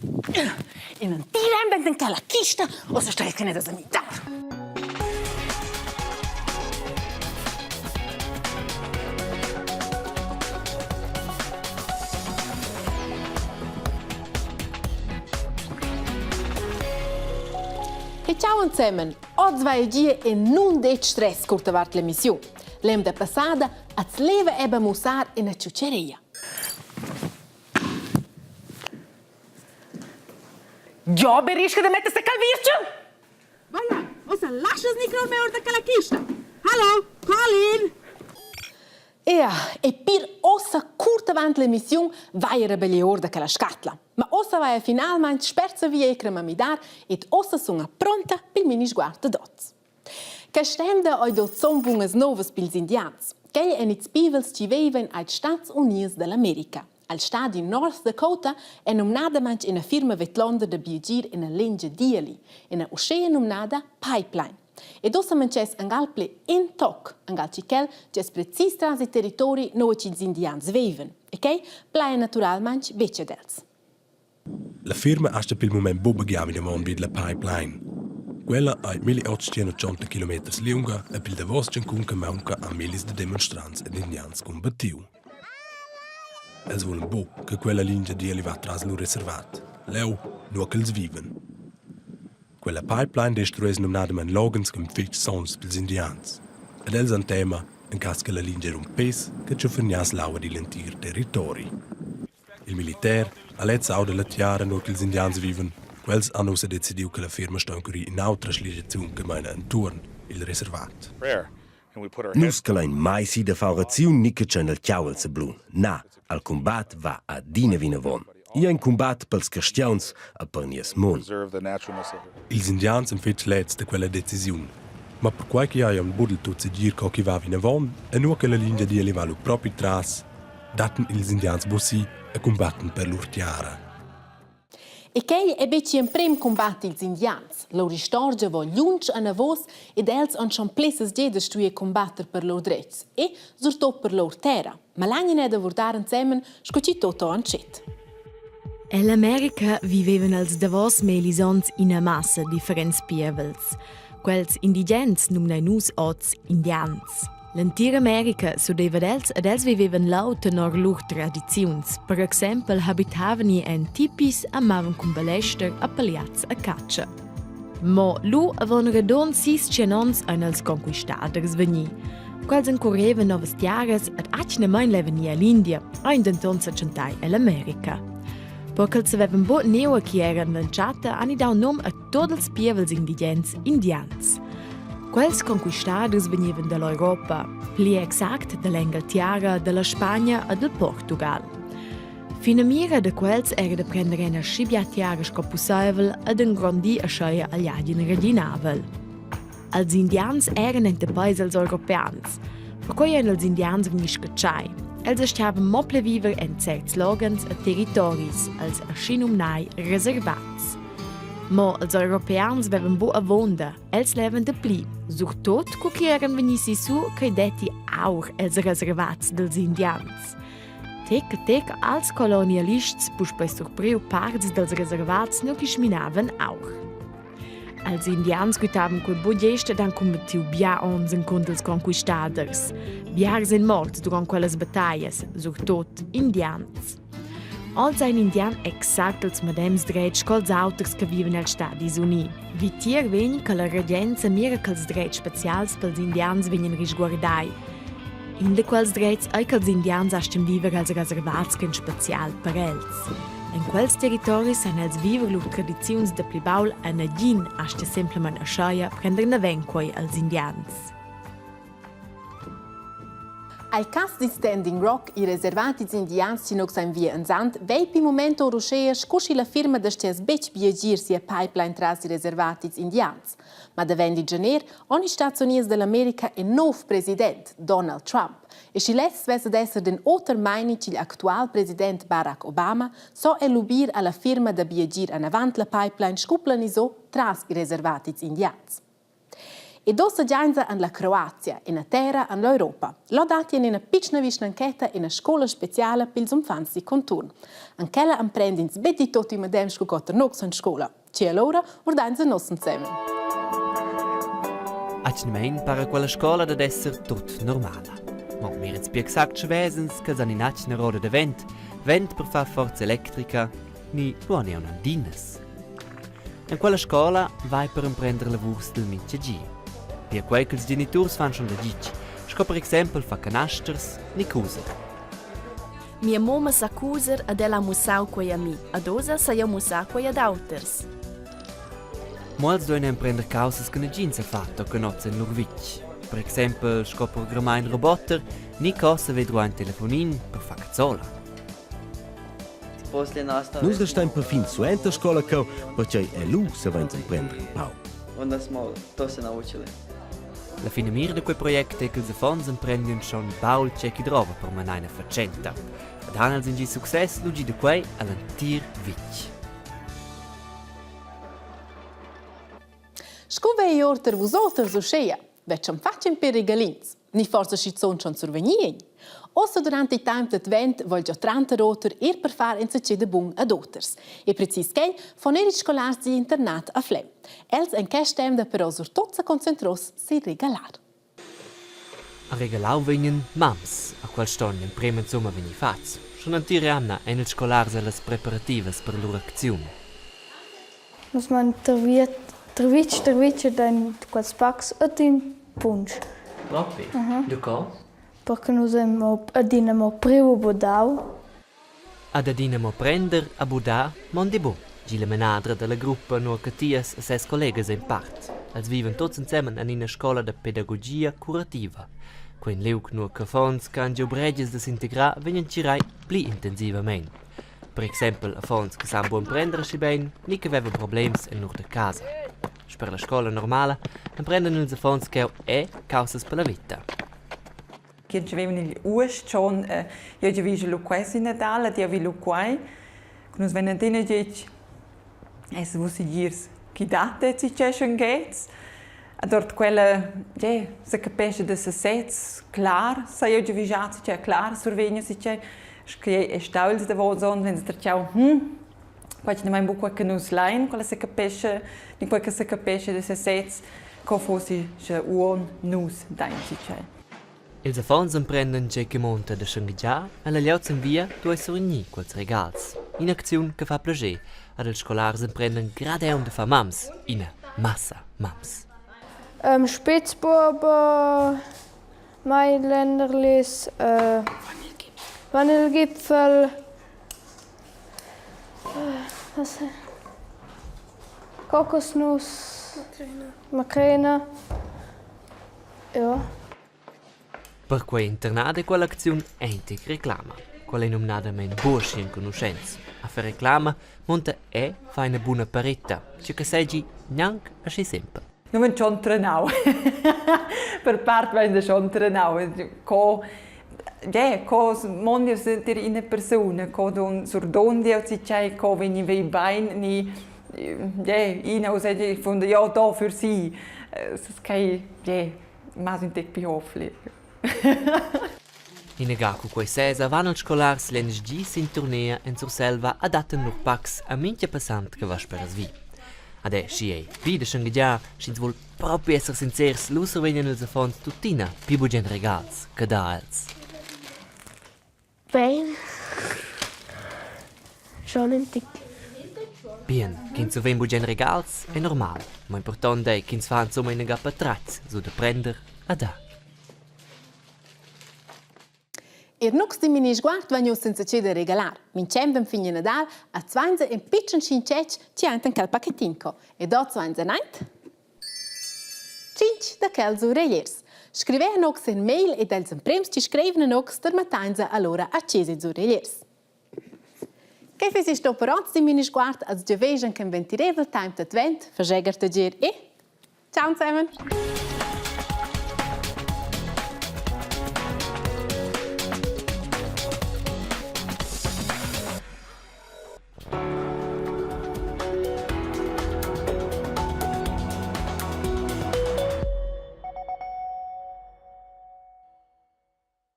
In entir ambient en quella kista, ossa stai che ne da sanitar. E ciao insemen! Oz vai gie en nun detg stress cur davart l'emissiun. L'emda passada az leva eba mussar ina ciuceria. Giò rischia da metter sta calvircia! Voilà, ossa laschas niclor me or da quella kista. Hallo, Colin! Ea, e pir ossa curt avant l'emissiun vai era begli or da quella scatla. Ma ossa vai finalmente spert sa via e a midar ed ossa sun pronta pel mini sguard dad oz. Quest'emda ei do zon bunas novas pils indians. Quei ein ils pievels chi vivan als Stats Unius dall'America. Al stadi North Dakota è numnadamain ina firma vetlonda da biogir ina lingia d'ieli, ina uschea numnada pipeline. Ed ussa manchess angal pli in toc, angal chi quel chi es precis tras il territori nua ch'ils indians vivan. E quei plaja naturalmaing betg ad els. La firma astga pil mument buca baghegiar vinavon vid la pipeline. Quella ei 1880 kilometers liunga e pil davos tschancun che maunca han millis da demonstrants ed indians cumbattiu. Els vulan buc che quella lingia d'ieli va tras lur reservat, leu nua ch'els vivan. Quella pipeline destruess numnadamein loghens cun fetg sogns pils indians. Ed els han tema, en cass che la lingia rumpess, che tschuffergnass l'aua digl entir territori. Il militer ha lez auda la tiara nua ch'ils indians vivan. Quels han ussa decidiu che la firma sto encurir in'autra schligiaziun che meina entuorn il reservat. Nus calein mai si da far raziun ni che tschein el tgau el sablun. Na, al cumbat va adina vinavon. Igl ei in cumbat pels cristians e per nies mund. Ils indians ein fetg leds da quella decisiun. Ma perquai che ei aunc buc del tut segir co ch'i va vinavon e nua che la lingia d'ieli va lu propi tras, dattan ils indians buc e cumbattan per lur tiara. E quei è betg emprem cumbat dils indians. Lur istorgia va lunsch anavos ed els han schon plessas gedas stuì cumbatter per lur dretgs e surtut per lur terra. Ma l'agn è da vurdar ensemen sco chi tot ho antschet. Ell'America vivevan els davos mellis onns ina massa differents pievels. Quels indigens numnai nus oz indians. L'entira America s'udeva ad els ed els vivevan leu tenor lur tradiziuns. Per exempel habitavan i en tipis e mavan cun balester a paliats a catscha. Mo lu avon radund sis tschien onns ein els conquistaders vegni. Quels encurrevan novas tiaras ed atgnamein levan ir all'India, ein denton setschentai ell'America. Per ch'els savevan buc nua chi eran l'entschatta, han i dau num a tot ils pievels indigens indians. Quels conquistaders vegnevan dall'Europa, pli exact dall'Engaltiara, dalla Spagna e dal Portugal. Finamira da quels era da prender ina schi bia tiara sco pusseivel ed engrondir aschia agl agen reginavel. Els indians eran enta peis als europeans. Perquei ein els indians vegni scatschai. Els astgavan mo pli viver en certs loghens e territoris, els aschinumnai reservats. Mo els europeans vevan buc avonda, els levan dapli, surtut cu che eran vegni sissu ch'ei detti aur els reservats dils indians. Tec a tec als colonialists puspei surpriu parts dals reservats nu chi sminavan aur. Els indians guitavan quei buc gest ed han cumbattiu bia onns encunter ils conquistaders. Biars ein morts duront quellas battaglias, surtut indians. Oz ein indian exact ils medems dretgs ch'ils auters che vivan els Stadis Uni. Vitier vegn che la regenza mira ch'ils dretgs specials pels indians vegnan risguardai. In da quels dretgs ei ch'ils indians astgan viver els reservats ch'en special per els. En quels territoris san els viver lur tradiziuns da pli baul e nagin astga semplamein aschia prender naven quei als indians. Al cas di Standing Rock i reservat ils indians chinox ein via ensant vei pi momento uschea sco schi la firma da stess betg biagir sia pipeline tras i reservat ils indians. Ma da vendi gener on ils Stati Unids dell'America in nov president, Donald Trump. E schi less vess ad esser den oter meini ch'igl actual president Barack Obama so el lubir alla firma da biagir anavant la pipeline scu planiso tras i reservat ils indians. Ed ossa giainsa en la Croazia, ina terra en l'Europa. Là datti en ina pitschna vischnanchetta ina scola speciala pils uffants di conturn. En quella emprend'ins betg tot il medem sco quatter nocs en scola. Ci allora urdainsa noss ensemen. Atgnamein para quella scola dad esser tut normala. Mo mir ins pli exact sche vesens ch'els han in'atgna roda da vent, vent per far forza electrica ni lu han aunc andinas. En quella scola vai per emprender lavurs dil mintga gi. Pia quei ch'ils geniturs fan schon da ditg, sco per exempel far canasters ni cuser. Mia mumma sa cuser ed ella ha mussau quei a mi, ed ussa sai jeu mussar quei ad auters. Mo els duein emprender caussas che negin sa far tochen oz en lur vitg. Per exempel sco programmar in roboter ni co saver druar in telefonin per far cazzola. Nus restein perfin suenter scola cheu, pertgei è lu saveins emprender empau. La finamira da quei project ei ch'ils affons emprendien schon baul tgei che drova per manar ina fatschenta. Ed han els in gi success, lu gida quei agl entir vitg. Sco vei orter vus oters uscheia, vetschan fatg in per regalins, ni forsa schizun schon survegnir. Ossa durant il temp d'advent vogl già tranter oter ir per far enzatgei da bun ad oters. E precis quei fan er ils scolars digl internat a Flem. Els en quest emda però surtut sa concentros sin regalar. A regalau vegnan mams, a quels ston emprem insumma vegnir fatgs. Schon l'entira jamna ein ils scolars ellas preparativas per lur acziun. Nus mein tervitg tervitg ed ein quels pacs ed in punsch. Propi? Daco? Perche nus hain adina mo priu e budau. Ad adina mo prender a budar mondi buc, gi la menadra dalla gruppa nua che Tias e ses collegas ein part. Els vivan tuts ensemen en ina scola da pedagogia curativa. Quei in liug nua che affons che han giu bregias da s'integrar vegnan tgirai pli intensivamein. Per exempel affons che san buc emprender aschi bein ni che vevan problems en lur da casa. Sper la scola normala emprendan ils affons cheu è caussas per la veta. Che avevan igl uost schon, io già visto lu quei sin Nadal ed io vi lu quei. Nus venan adina detg, es vus segirs chi dat enzatgei schengets. Dort quella, yeah, se capescha da sesez, clar, sai jeu giavischar enzatgei, clar survegn enzatgei. Sche è stau ils davos onns, wenn se tratgau, quai che mai buca che nus lein, quella se capescha, ni quei che se capescha da sesez, co fossi sche uonn nus dein enzatgei. Ils affons emprendan tgei che munta da schenghegiar e la glieud sin via duei survegnir quels regals. In'acziun che fa plascher ad ils scolars emprendan grad aunc da far mams, ina massa mams. Spitzbuebe, Mailänderlis, Vanillegipfel, was Kokosnuss, Makrena. Ja. Per quei internat ei quell'acziun entic reclama. Quella ei numnadamein buc aschi enconuschents. A far reclama munta è far ina buna pareta, tgei che seigi gnanc aschi sempel. Nu vain schon trenau. Per part vain da schon trenau. Co yeah, co mondi sentir ina persuna, co don surdondi o tgei, co vegni vei bain ni yeah, ina uss funda ja da für sie. Es quei yeah, mas ün tec pi hofli. Ina cu quei sesa van ils scolars l'ennesdi sin turnea en Surselva a dattan lur pacs a mintga passant che va sperasvi. Ad è schi ei bi da schenghegiar, sch'ins vul propi esser sincers, lu survegnan ils affons tuttina pli bugen regals che da els. Bein. Schon in tic. Bien, ch'ins survegn bugen regals è normal, ma impurtont ei ch'ins fa insumma inaga patratgs sur da prender a dar. Ir nux di mini sguard vegn uss senza da regalar. Mincem fin a Nadal a zvainza in pitschen schincetg chi aint quel pachetin co. Ed oz zvainza aint Tschintg da quels uregliers. Scriver nox in mail ed els emprems chi scrivan nox termattainsa allora a chesa ils uregliers. Che fis sto per oz di mini sguard als giaveschan che ventirevel temp d'advent, fageger tagir e ciao zusammen!